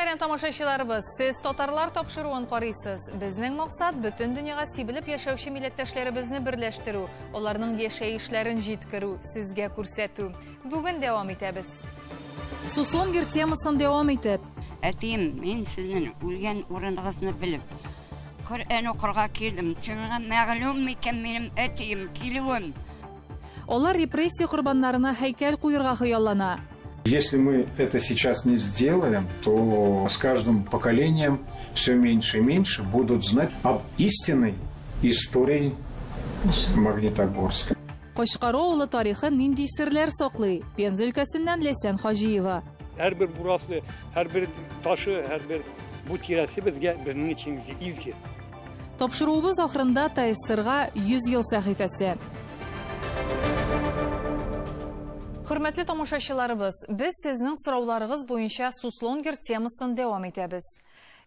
Мөхтәрәм тамашачыларыбыз, сез татарлар тапшыруын карыйсыз. Безнең максат бөтен дөньяга сибелеп яшәүче милләттәшләребезне берләштерү, аларның яшәешләрен җиткерү, сезгә күрсәтү. Бүген дәвам итәбез. Суслонгер темасын дәвам итеп. Әтием, мин сезнең үлгән урыныгызны белеп, Коръән укырга килдем. Сиңа мәгълүм микән минем әтием килүем? Алар репрессия корбаннарына һәйкәл куерга хыяллана. Если мы это сейчас не сделаем, то с каждым поколением все меньше и меньше будут знать об истинной истории Магнитогорска. Кочкар авылы тарихы нинди серләр саклый? Пенза өлкәсеннән Ләйсән Хаҗиева. Һәрбер бурасы, һәрбер ташы, һәрбер бу тирәсе безгә безнең өчен изге. Тапшыруыбыз ахырында ТАССРга 100 ел сәхифәсе. Хөрмәтле тамашачыларыбыз, без сезнең сорауларыгыз буенча Суслонгер темасын дәвам итәбез.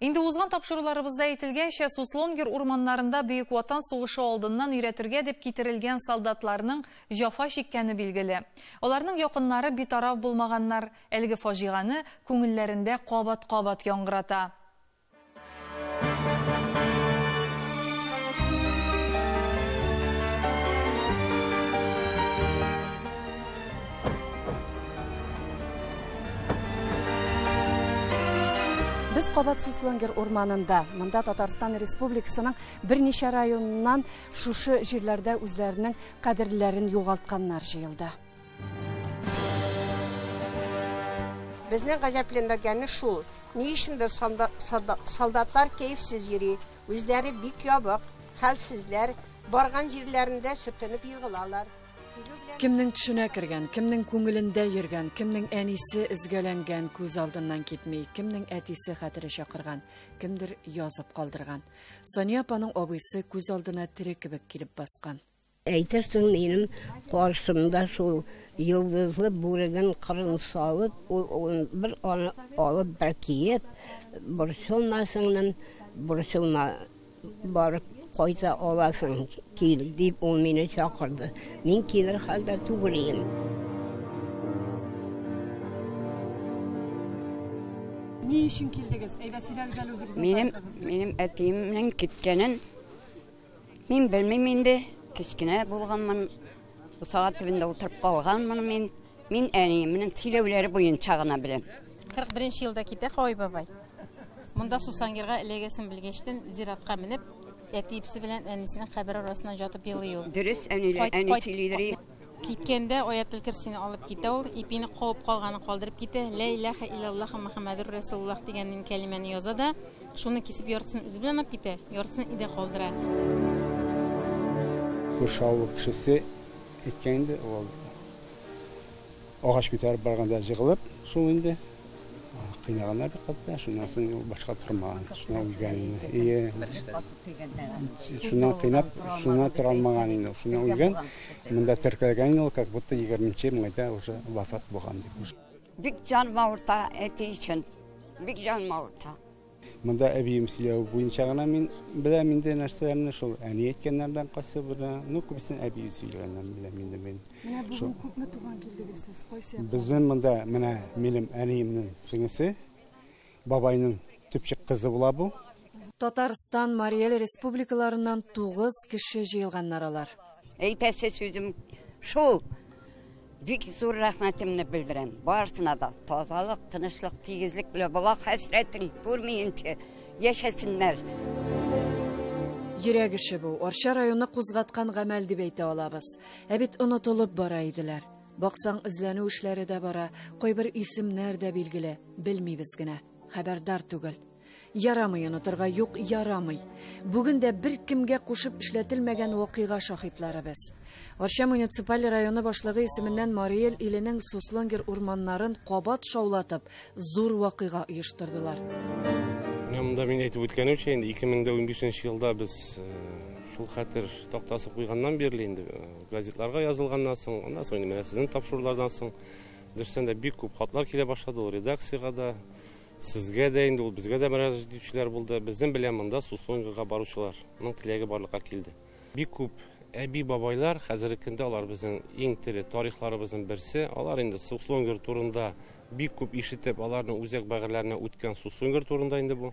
Инде узган тапшыруларыбызда әйтелгәнчә, Суслонгер урманнарында Бөек Ватан сугышы алдыннан өйрәтергә дип китерелгән солдатларның җафа чиккәне билгеле. Аларның якыннары битараф булмаганнар, әлеге фаҗигане күңелләрендә кабат-кабат яңгырата. Без кабат Суслонгер урманында. Монда Татарстан Республикасының берничә районыннан шушы җирләрдә үзләренең кадерләрен югалтканнар җыелды. Безне гаҗәпләндергәне шул, ни өчендер солдатлар кәефсез йөри, үзләре бик ябык, хәлсезләр, барган җирләрендә сөртенеп егылалар. Кемнең төшенә кергән, кемнең күңелендә йөргән, кемнең әнисе өзгәләнгән, күз алдыннан китми, кемнең әтисе хәтере чакырган, кемдер язып калдырган. Сания апаның абыйсы күз алдына тере кебек килеп баскан. Әйтерсең, минем каршымда шул йолдызлы бүреген кырын салып, ул бер аны алып бер киеп, борчылма, сеңлем, борчылма, барып кайта аласың, кил, дип ул мине чакырды. Мин килер хәлдә түгел идем. Ни өчен килдегез? Әйдә сөйләгез әле үзегезнең тарихыгызны. Минем әтиемнең киткәнен мин белмим инде. Кечкенә булганмын, сәгать төбендә утырып калганмын мин. Мин әниемнең сөйләүләре буенча гына беләм. 41 елда китә Хавай бабай. Монда Суслонгерга эләгәсен белгәчтен зиратка менеп, әтисе белән әнисенең кабере арасына жатып елый ул. Дөрес, әниләр, әни сөйлидер. Киткәндә Аятел Кирсине алып китә ул, ипине кабып калганын калдырып китә. Ла илаһа иллаллаһ Мухаммадур Расулуллаһ дигән кәлимәне яза да, шуны кисеп яртысын үзе белән алып китә, яртысын өйдә калдыра. Күрше авыл кешесе әйткән инде, ул агач күтәреп барганда җыгылып, шул инде кыйнаганнар бик каты, шуннан соң ул башка тормаган, шуннан үлгән инде. Ие. Шуннан кыйнап, шуннан тора алмаган инде, шуннан үлгән. Монда теркәлгән инде ул, как будто егерменче майда уже вафат булган дип. Бик җаным авырта әти өчен, бик җаным авырта. Монда әбием сөйләве буенча гына мин беләм инде нәрсәләрне, шул әни әйткәннәрдән кайсы бере, ну, күбесен әби сөйләгәннән беләм инде мин. Менә бүген Шул. күпме туган килдегез сез? Кайсы яктан? Безнең монда менә минем әниемнең сеңлесе, бабайның төпчек кызы була бу. Татарстан, Марий Эл республикаларыннан 9 кеше җыелганнар алар. Әйтәсе сүзем шул. Бик зур рәхмәтемне белдерәм. Барысына да тазалык, тынычлык, тигезлек белән бала хәсрәтен күрмәенчә яшәсеннәр. Йөрәк эше бу. Арча районы кузгаткан гамәл дип әйтә алабыз. Ә бит онытылып бара иделәр. Баксаң, эзләнү эшләре дә бара, кайбер исемнәр дә билгеле, белмибез генә, хәбәрдар түгел. Ярамый онытырга, юк, ярамый. Бүген дә бер кемгә кушып эшләтелмәгән вакыйга шаһитлары без. Арча муниципаль районы башлыгы исеменнән Марий Эл иленең Суслонгер урманнарын кабат шаулатып, зур вакыйга оештырдылар. Менә монда мин әйтеп үткәнемчә, инде ике мең дә унбишенче елда без шул хәтер тактасы куйганнан бирле инде газетларга язылганнан соң, аннан соң инде менә сезнең тапшырулардан соң, дөрестән дә бик күп хатлар килә башлады ул редакциягә дә, сезгә дә инде ул безгә дә мөрәҗәгать итүчеләр булды. Безнең белән монда Суслонгерга баручыларның теләге барлыкка килде. Бик күп әби-бабайлар хәзерге көндә алар безнең иң тере тарихларыбызның берсе. Алар инде Суслонгер турында бик күп ишетеп, аларның үзәк бәгырьләренә үткән Суслонгер турында инде бу.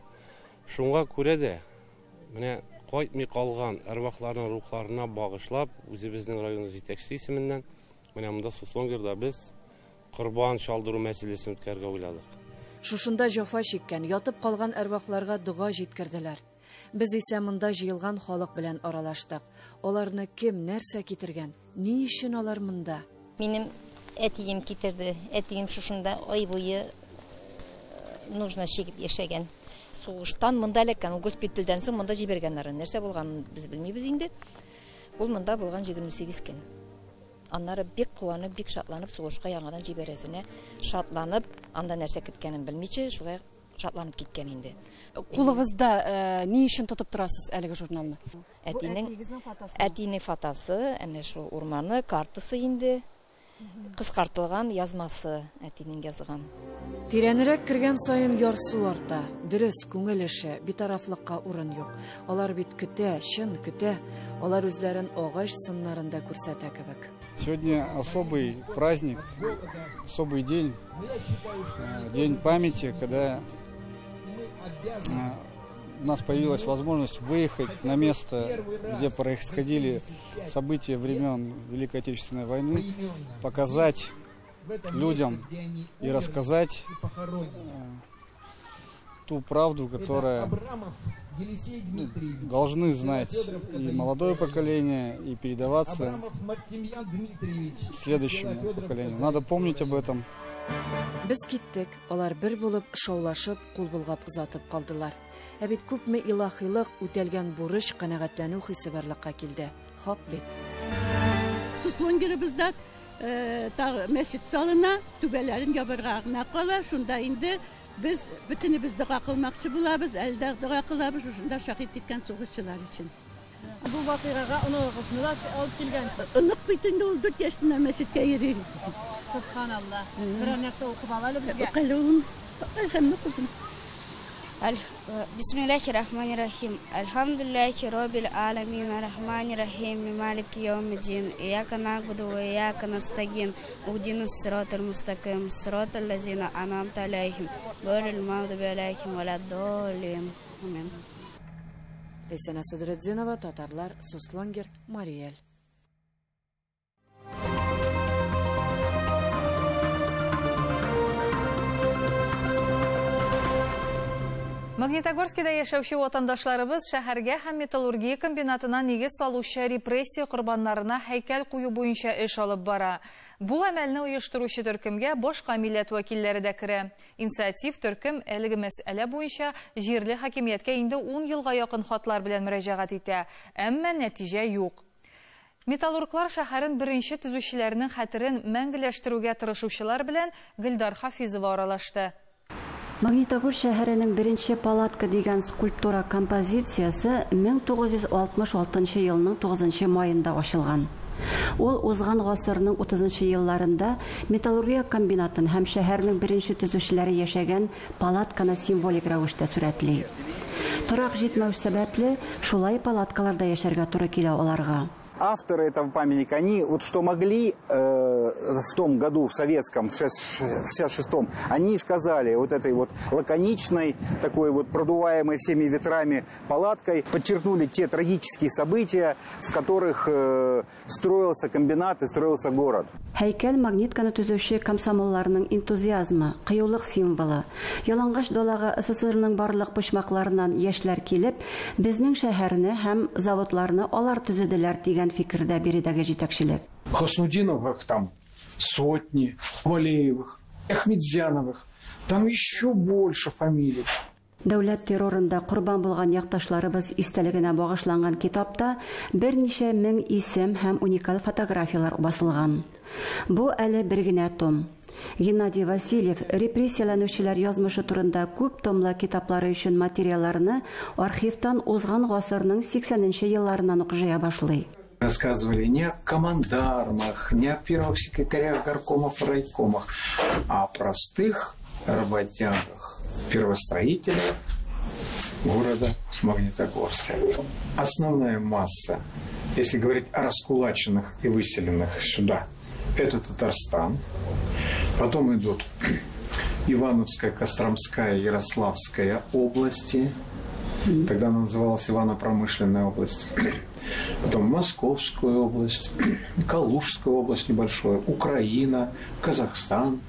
Шуңа күрә дә менә кайтмый калган әрвахларның рухларына багышлап, үзебезнең район җитәкчесе исеменнән менә монда Суслонгерда без корбан чалдыру мәсьәләсен үткәрергә уйладык. Шушында җәфа чиккән, ятып калган әрвахларга дога җиткерделәр. Без исә монда җыелган халык белән аралаштык. Аларны кем, нәрсә китергән? Ни өчен алар монда? Минем әтием китерде. Әтием шушында ай буе нужна чигеп яшәгән. Сугыштан монда эләккән, ул госпитальдән соң монда җибәргәннәр. Нәрсә булганын без белмибез инде. Ул монда булган 28 көн. Аннары бик куанып, бик шатланып сугышка яңадан җибәрәсенә шатланып, анда нәрсә көткәнен белмичә, шулай шатланып киткән инде. Кулыгызда ни өчен тотып торасыз әлеге журналны? Әтинең фотосы, әнә шул урманы, картасы инде. Кыскартылган язмасы әтинең язган. Тирәнрәк кергән саен ярсу арта. Дөрес, күңел эше, битарафлыкка урын юк. Алар бит көтә, чын көтә. Алар үзләрен агач сыннарында күрсәтә кебек. Сегодня особый праздник, особый день, день памяти, когда у нас появилась возможность выехать на место, где происходили события времен Великой Отечественной войны, показать людям и рассказать ту правду, которую должны знать и молодое поколение, и передаваться следующему поколению. Надо помнить об этом. Без киттек, алар бер булып, шаулашып, кул болгап озатып калдылар. Ә бит күпме илаһилык, үтәлгән бурыч, канәгатьләнү хисе барлыкка килде. Хак бит. Суслонгерыбызда мәчет салына, түбәләрен ябырга гына кала. Шунда инде без бөтенебез дога кылмакчы булабыз, әле дә дога кылабыз, шунда шаһит киткән сугышчылар өчен. Бу вакыйгага оныгыгызны да алып килгәнсез. Онык бит инде ул 4 яшеннән мәчеткә йөри. Субханалла. Берәр нәрсә укып ала әле безгә. Укы улым. Әлхәмдүлилләһ кызым. Бисмиллахир-рахманир-рахим. Альхамдулиллахи роббил аламин, ар-рахманир-рахим, малики яумиддин. Ияка нагбуду ва ияка настагин. Ухдинас сиратал мустаким, сиратал лазина ан'амта алейхим, гайрил магдуби алейхим валаддаллин. Амин. Ләйсәнә Садретдинова, Татарлар, Суслонгер, Мариэль. Магнитогорскида яшәүче ватандашларыбыз шәһәргә һәм металлургия комбинатына нигез салучы репрессия корбаннарына һәйкәл кую буенча эш алып бара. Бу гамәлне оештыручы төркемгә башка милләт вәкилләре дә керә. Инициатив төркем әлеге мәсьәлә буенча җирле хакимияткә инде 10 елга якын хатлар белән мөрәҗәгать итә, әмма нәтиҗә юк. Металлурглар шәһәрен беренче төзүчеләрнең хәтерен мәңгеләштерүгә тырышучылар белән Гөлдар Хафизова аралашты. Магнитогорск шәһәренең беренче палатка дигән скульптура композициясе 1966 елның 9 маенда ачылган. Ул узган гасырның 30 елларында металлургия комбинатын һәм шәһәрнең беренче төзүчеләре яшәгән палатканы символик рәвештә сурәтли. Торак җитмәү сәбәпле, шулай палаткаларда яшәргә туры килә аларга. Авторы этого памятника, они вот что могли в том году, в советском, в 66-м, они сказали вот этой вот лаконичной, такой вот продуваемой всеми ветрами палаткой, подчеркнули те трагические события, в которых строился комбинат и строился город. Һәйкәл магнитканы төзүче комсомолларның энтузиазмы, кыюлык символы. Ялангач далага СССРның барлык почмакларыннан яшьләр килеп, безнең шәһәрне һәм заводларны алар төзеделәр дигән фикердә биредәге җитәкчелек. Хуснутдиновых там сотни, Валеевых, Ахметзяновых, там еще больше фамилий. Дәүләт террорында корбан булган якташларыбыз истәлегенә багышланган китапта берничә мең исем һәм уникаль фотографияләр басылган. Бу әле бер генә том. Геннадий Васильев репрессияләнүчеләр язмышы турында күп томлы китаплары өчен материалларны архивтан узган гасырның 80-нче елларыннан ук җыя башлый. Рассказывали не о командармах, не о первых секретарях горкомов и райкомах, а о простых работягах, первостроителях города Магнитогорска. Основная масса Если говорить о раскулаченных и выселенных сюда, это Татарстан. Потом идут Ивановская, Костромская, Ярославская области. Тогда она называлась Ивано-Промышленная область. Потом Московскую область, Калужскую область небольшую, Украина, Казахстан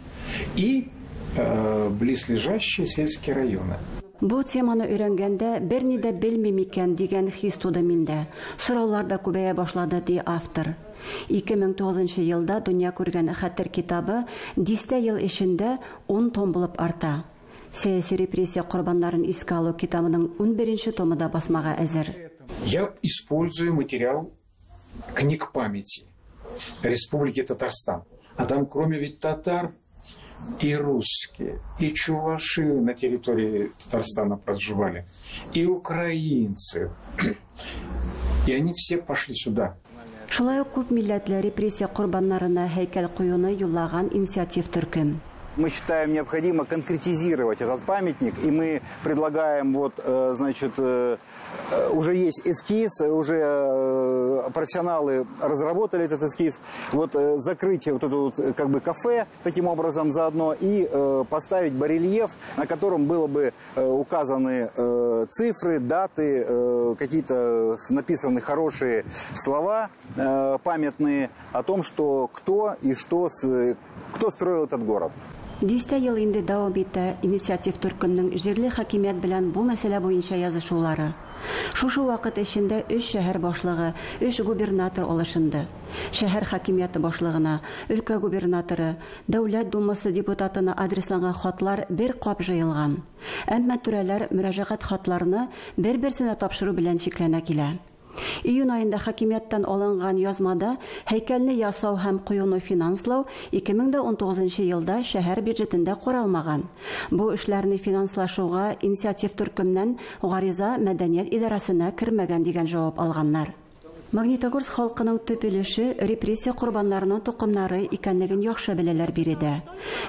и близлежащие сельские районы. Бу теманы өйрәнгәндә берни дә белмим икән дигән хис туды миндә. Сораулар да күбәя башлады, ди автор. 2009 елда дөнья күргән Хәтер китабы дистә ел эчендә 10 том булып арта. Сәяси репрессия корбаннарын искә алу китабының 11 томы да басмага әзер. Я использую материал книг памяти Республики Татарстан. А там кроме ведь татар и русские, и чуваши на территории Татарстана проживали, и украинцы. И они все пошли сюда. Шулай ук күп милләтле репрессия корбаннарына һәйкәл куюны юллаган инициатив төркем. Мы считаем, необходимо конкретизировать этот памятник, и мы предлагаем, вот, значит, уже есть эскиз, уже профессионалы разработали этот эскиз, вот закрыть вот это вот, как бы, кафе таким образом заодно и поставить барельеф, на котором было бы указаны цифры, даты, какие-то написаны хорошие слова памятные о том, что кто и что, кто строил этот город. Дистә ел инде дәвам итә инициатив төркемнең җирле хакимият белән бу мәсьәлә буенча язышулары. Шушы вакыт эчендә 3 шәһәр башлыгы, 3 губернатор алышынды. Шәһәр хакимияте башлыгына, өлкә губернаторы, Дәүләт Думасы депутатына адресланган хатлар бер кап җыелган. Әмма түрәләр мөрәҗәгать хатларны бер-берсенә тапшыру белән чикләнә килә. Июнь айында хакимияттән алынган язмада һәйкәлне ясау һәм куюны финанслау 2019 елда шәһәр бюджетында каралмаган. Бу эшләрне финанслашуга инициатив төркемнән гариза мәдәният идарәсенә кермәгән дигән җавап алганнар. Магнитогорск халкының төп өлеше репрессия корбаннарының токымнары икәнлеген яхшы беләләр биредә.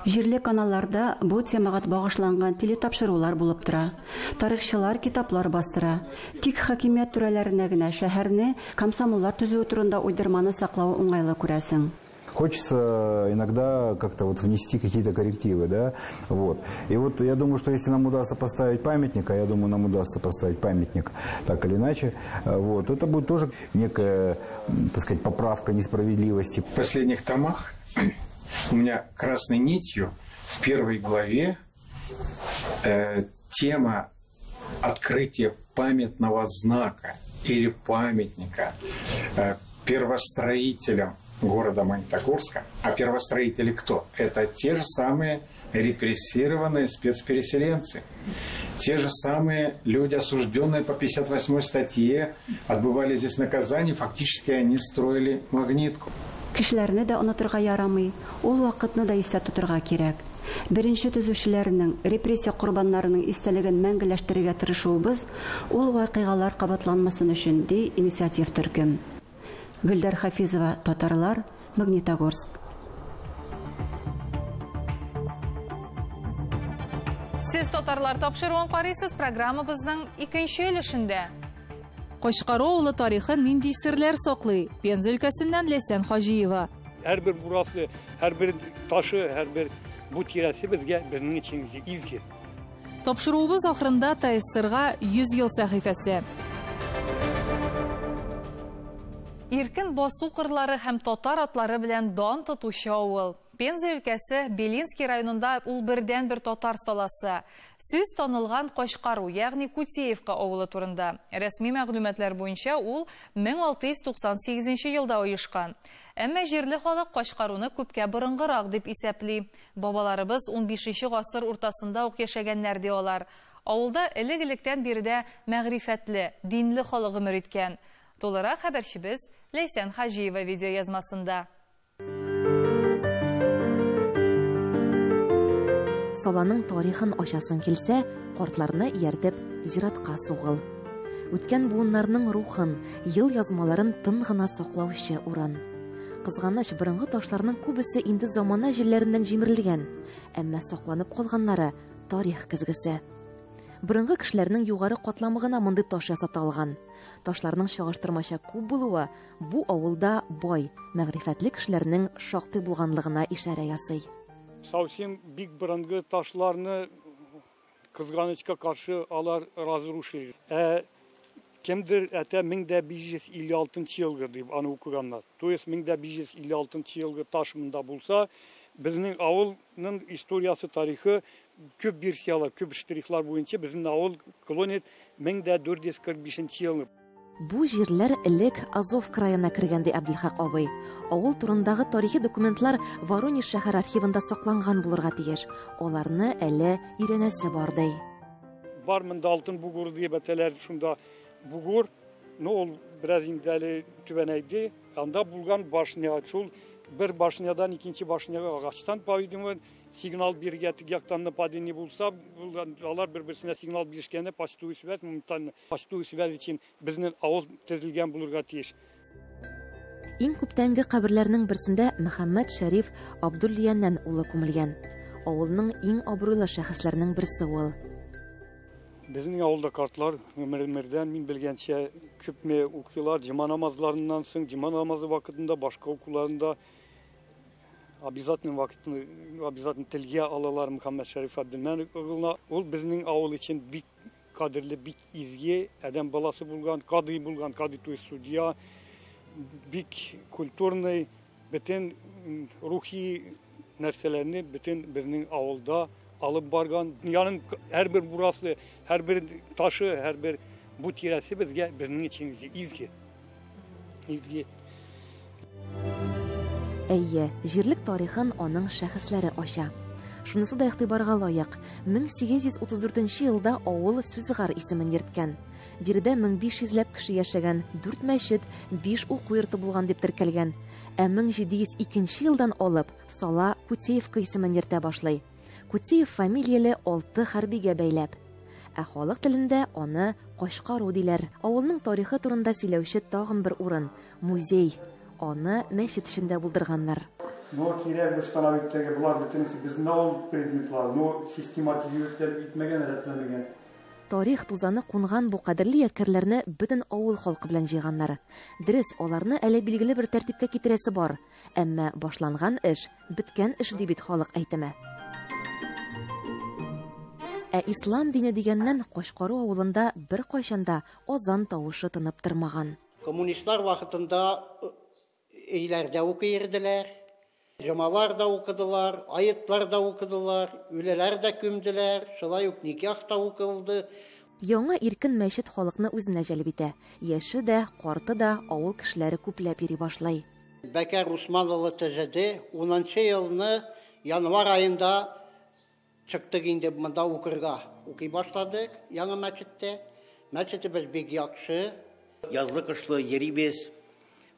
Җирле каналларда бу темага багышланган телетапшырулар булып тора. Тарихчылар китаплар бастыра. Тик хакимият түрәләренә генә шәһәрне комсомоллар төзүе турында уйдырманы саклау уңайлы күрәсең. Хочется иногда как-то вот внести какие-то коррективы, да, вот. И вот я думаю, что если нам удастся поставить памятник, а я думаю, нам удастся поставить памятник так или иначе, вот, это будет тоже некая, так сказать, поправка несправедливости. В последних томах у меня красной нитью в первой главе тема открытия памятного знака или памятника первостроителям города Магнитогорска. А первостроители кто? Это те же самые репрессированные спецпереселенцы. Те же самые люди, осужденные по 58 статье, отбывали здесь наказание, фактически они строили Магнитку. Кешеләрне дә онытырга ярамый, ул вакытны да истә тотырга кирәк. Беренче төзүчеләрнең, репрессия корбаннарының истәлеген мәңгеләштерергә тырышуыбыз, ул вакыйгалар кабатланмасын өчен, ди инициатив төркем. Гөлдәр Хафизова, Татарлар, Магнитогорск. Сез Татарлар тапшыруын карыйсыз, программабызның икенче өлешендә. Кочкар авылы тарихы нинди серләр саклый? Пенза өлкәсеннән Ләйсән Хаҗиева. Һәрбер бурасы, һәрбер ташы, һәрбер бу тирәсе безгә, безнең өчен изге. Тапшыруыбыз ахырында ТССРга 100 ел сәхифәсе. Иркен басу кырлары һәм татар атлары белән дан тотучы авыл. Пенза өлкәсе Белинский районында ул бердән-бер татар саласы. Сүз танылган Кочкару, ягъни Кутеевка авылы турында. Рәсми мәгълүматлар буенча ул 1698 елда оешкан. Әмма җирле халык Кочкаруны күпкә борынгырак дип исәпли. Бабаларыбыз 15 гасыр уртасында ук яшәгәннәр ди алар. Авылда элек-электән биредә мәгърифәтле, динле халык гомер иткән. Тулырак хәбәрчебез Ләйсән Хаҗиева видеоязмасында. Саланың тарихын ачасың килсә, картларны ияртеп зиратка сугыл. Үткән буыннарның рухын, ел язмаларын тын гына саклаучы урын. Кызганыч, борынгы ташларның күбесе инде замана җилләреннән җимерелгән, әмма сакланып калганнары тарих көзгесе. Борынгы кешеләрнең югары катламы гына мондый таш ясата алган. Ташларның чагыштырмача күп булуы бу авылда бай, мәгърифәтле кешеләрнең шактый булганлыгына ишарә ясый. Совсем бик борынгы ташларны, кызганычка каршы, алар разрушили. Ә кемдер әйтә 1556 елгы дип аны укыганнар. То есть 1556 елгы таш монда булса, безнең авылның историясе, тарихы күп версиялар, күп штрихлар буенча безнең авыл клонит 1445 елны. Бу җирләр элек Азов краена кергән, ди Әбделхак абый. Авыл турындагы тарихи документлар Воронеж шәһәр архивында сакланган булырга тиеш. Аларны әле өйрәнәсе бар, ди. Бар монда алтын бугор дип әйтәләр, шунда бугор, но ул бераз инде әле түбәнәйде. Анда булган башня, шул бер башнядан икенче башняга агачтан, по-видимому, сигнал биргә, теге яктан нападение булса, алар бер-берсенә сигнал бирешкәндә почтовый связь, моментально почтовый связь өчен безнең авыл төзелгән булырга тиеш. Иң күптәнге каберләрнең берсендә Мөхәммәд Шәриф Абдуллияннән улы күмелгән. Авылның иң абруйлы шәхесләренең берсе ул. Безнең авылда картлар гомер-гомердән, мин белгәнчә, күпме укыйлар, җома намазларыннан соң, җома намазы вакытында, башка укуларында обязательно вакытны, обязательно телгә алалар Мөхәммәд Шәриф Абдулмән улына. Ул безнең авыл өчен бик кадерле, бик изге адәм баласы булган, кадый булган, кадый, то есть судья, бик культурный, бөтен рухи нәрсәләрне бөтен безнең авылда алып барган. Дөньяның һәрбер бурасы, һәрбер ташы, һәрбер бу тирәсе безгә, безнең өчен изге. Изге. Әйе, җирлек тарихын аның шәхесләре ача. Шунысы да игътибарга лаек, 1834 елда авыл Сүзгар исемен йөрткән. Биредә 1500 ләп кеше яшәгән, дүрт мәчет, биш уку йорты булган дип теркәлгән. Ә 1702 елдан алып Сала Кутеевка исемен йөртә башлый. Кутеев фамилияле алты хәрбигә бәйләп. Ә халык телендә аны Кашкару диләр. Авылның тарихы турында сөйләүче тагын бер урын, музей. Аны мәчет эчендә булдырганнар. Но кирәк восстановить теге болар бөтенесе безнең авыл предметлары, но систематизировать итмәгән, рәтләмәгән. Тарих тузаны кунган бу кадерле ядкәрләрне бөтен авыл халкы белән җыйганнар. Дөрес, аларны әле билгеле бер тәртипкә китерәсе бар. Әмма башланган эш, беткән эш ди бит халык әйтеме. Ә ислам дине дигәннән, Кашкару авылында беркайчан да азан тавышы тынып тормаган. Коммунистлар вакытында өйләрдә укый йөрделәр. Җомалар да укыдылар, аетлар да укыдылар, үлеләр дә күмделәр, шулай ук никах та укылды. Яңа иркен мәчет халыкны үзенә җәлеп итә. Яше дә, карты да, авыл кешеләре күпләп йөри башлый. Бәкәр Усман улы төзеде. Унынчы елны январь аенда чыктык инде монда укырга. Укый башладык яңа мәчеттә. Мәчетебез бик яхшы. Язлы-кышлы йөрибез,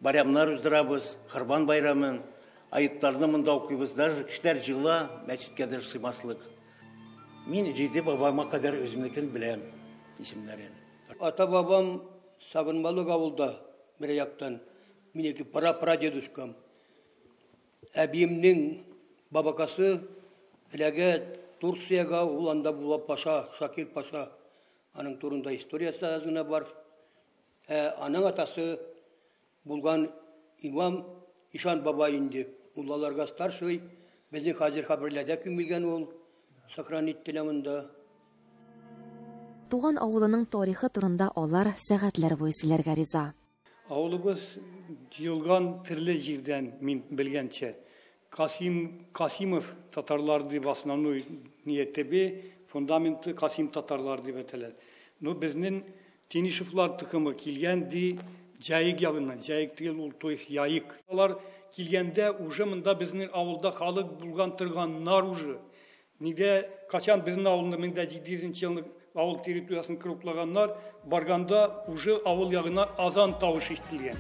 байрамнар уздырабыз, Корбан байрамын, аетларны монда укыйбыз. Даже кешеләр җыела, мәчеткә даже сыймаслык. Мин җиде бабама кадәр үземнекен беләм исемнәрен. Ата-бабам Сагынмалык авылда бер яктан, минеке пра-прадедушкам. Әбиемнең бабакасы эләгә Турциягә, ул анда була паша, Шакир паша. Аның турында историясе аз гына бар. Ә аның атасы булган имам Ишан бабай инде. Муллаларга старший, безнең хәзер хәбәрләрдә күмелгән ул, сохранить ителә монда. Туган авылының тарихы турында алар сәгатьләр буе сөйләргә риза. Авылыбыз җыелган төрле җирдән, мин белгәнчә. Касим, Касимов татарлар дип основной нияте, фундаменты Касим татарлар дип әйтәләр. Но безнең Тенишевлар токымы килгән ди Җаек ягыннан. Җаек түгел ул, то есть Яик. Алар килгәндә уже монда безнең авылда халык булган торганнар уже. Нигә качан безнең авылны 1700 елны авыл территориясын круглаганнар, барганда уже авыл ягына азан тавышы ишетелгән.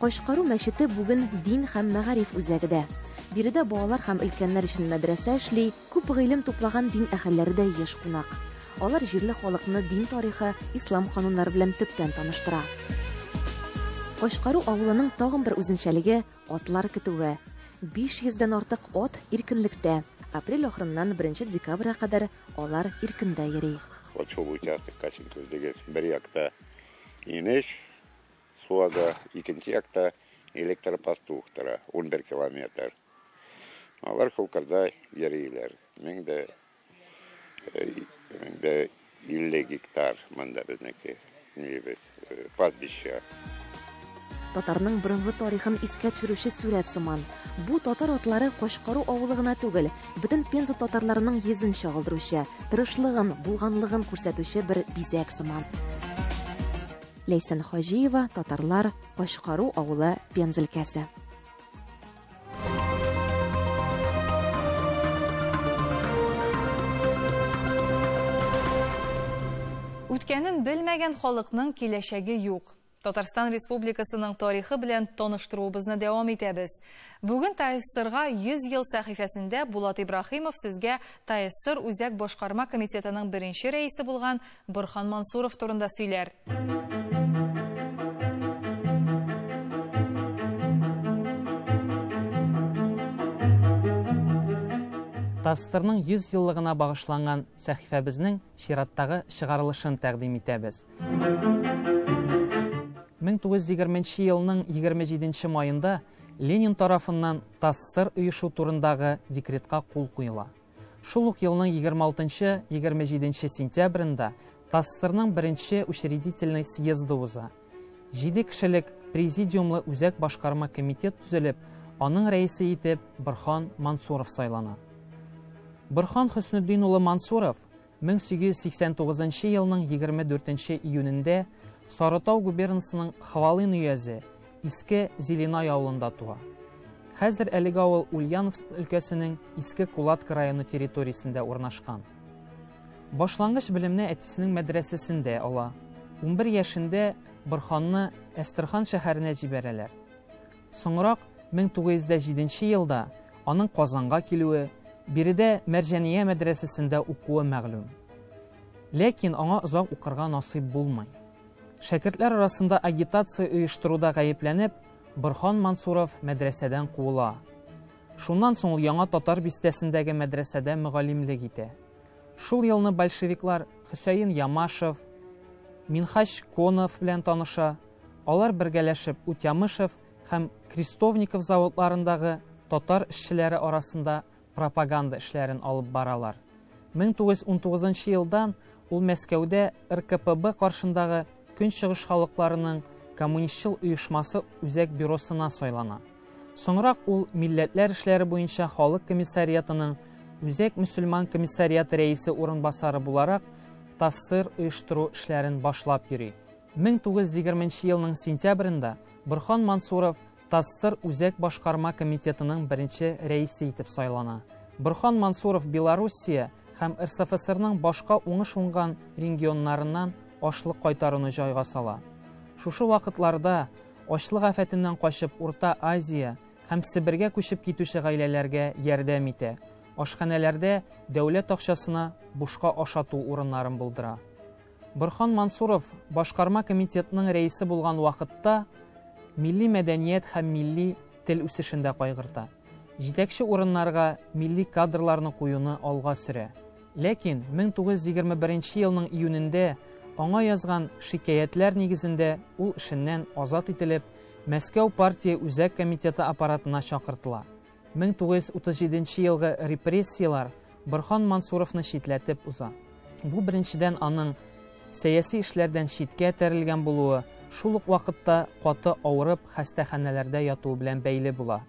Кашкару мәчете бүген дин һәм мәгариф үзәге дә. Биредә балалар һәм өлкәннәр өчен мәдрәсә эшли, күп гыйлем туплаган дин әһелләре дә еш кунак. Алар җирле халыкны дин тарихы, ислам кануннары белән төптән таныштыра. Кашкару авылының тагын бер үзенчәлеге атлар көтүе. 500 дән артык ат иркенлектә. Апрель ахырыннан 1 декабрьгә кадәр алар иркендә йөри. Вот шул участок Кашинкүз дигән бер якта Инеш су ага, икенче якта электропастух тора, 11 километр. Алар шул кырда йөриләр. 1050 гектар монда безнеке, нибез, пастбище. Татарның борынгы тарихын искә төшерүче сурәт сыман. Бу татар атлары Кашкару авылы гына түгел, бөтен Пенза татарларының йөзен чагылдыручы, тырышлыгын, булганлыгын күрсәтүче бер бизәк сыман. Ләйсән Хаҗиева, татарлар, Кашкару авылы, Пенза өлкәсе. Үткәнен белмәгән халыкның киләчәге юк. Татарстан Республикасының тарихы белән таныштыруыбызны дәвам итәбез. Бүген ТАССРга 100 ел сәхифәсендә Булат Ибраһимов сезгә ТАССР Үзәк Башкарма комитетының беренче рәисе булган Борһан Мансуров турында сөйләр. ТАССРның 100 еллыгына багышланган сәхифәбезнең чираттагы чыгарылышын тәкъдим итәбез. 1920 елның 27 маенда Ленин тарафыннан ТАССР оешу турындагы декретка кул куела. Шул ук елның 26-27 сентябрендә ТАССРның беренче учредительный съезды уза. 7 кешелек президиумлы үзәк башкарма комитет төзелеп, аның рәисе итеп Борһан Мансуров сайлана. Борһан Хөснетдин улы Мансуров 1889 елның 24 июнендә Сарытау губернасының Хвалын өязе Иске Зеленай авылында туа. Хәзер әлеге авыл Ульяновск өлкәсенең Иске Кулатка районы территориясендә урнашкан. Башлангыч белемне әтисенең мәдрәсәсендә ала. 11 яшендә Борһанны Әстерхан шәһәренә җибәрәләр. Соңрак 1907 елда аның Казанга килүе, биредә Мәрҗәния мәдрәсәсендә укуы мәгълүм. Ләкин аңа озак укырга насыйп булмый. Шәкертләр арасында агитация оештыруда гаепләнеп, Борһан Мансуров мәдрәсәдән куыла. Шуннан соң ул яңа татар бистәсендәге мәдрәсәдә мөгаллимлек итә. Шул елны большевиклар Хөсәен Ямашев, Минһаҗ Конов белән таныша. Алар бергәләшеп Утямышев һәм Крестовников заводларындагы татар эшчеләре арасында пропаганда эшләрен алып баралар. 1919 елдан ул Мәскәүдә РКПБ каршындагы Көнчыгыш халыкларының коммунистчыл оешмасы үзәк бюросына сайлана. Соңрак ул милләтләр эшләре буенча халык комиссариатының Үзәк мөселман комиссариаты рәисе урынбасары буларак ТАССР оештыру эшләрен башлап йөри. 1920 елның сентябрендә Борһан Мансуров ТАССР Үзәк башкарма комитетының беренче рәисе итеп сайлана. Борһан Мансуров Белоруссия һәм РСФСРның башка уңыш уңган регионнарыннан ашлык кайтаруны җайга сала. Шушы вакытларда ачлык афәтеннән качып Урта Азия һәм Себергә күчеп китүче гаиләләргә ярдәм итә. Ашханәләрдә дәүләт акчасына бушка ашату урыннарын булдыра. Борһан Мансуров башкарма комитетының рәисе булган вакытта милли мәдәният һәм милли тел үсешендә кайгырта. Җитәкче урыннарга милли кадрларны куюны алга сөрә. Ләкин 1921 елның июнендә аңа язган шикаятьләр нигезендә ул эшеннән азат ителеп, Мәскәү партия үзәк комитеты аппаратына чакыртыла. 1937 елгы репрессияләр Борһан Мансуровны читләтеп уза. Бу беренчедән аның сәяси эшләрдән читкә этәрелгән булуы, шул ук вакытта каты авырып хастаханәләрдә ятуы белән бәйле була.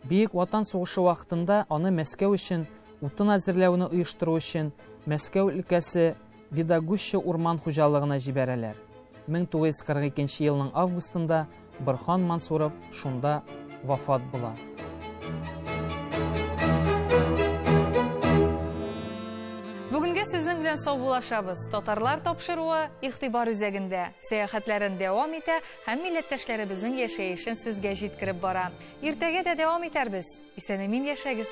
Бөек Ватан сугышы вакытында аны Мәскәү өчен утын әзерләүне оештыру өчен Мәскәү өлкәсе Видогуща урман хуҗалыгына җибәрәләр. 1942 елның августында Борһан Мансуров шунда вафат була. Бүгенгә сезнең белән саубуллашабыз. Татарлар тапшыруы игътибар үзәгендә. Сәяхәтләрен дәвам итә һәм милләттәшләребезнең яшәешен сезгә җиткереп бара. Иртәгә дә дәвам итәрбез. Исән-имин яшәгез.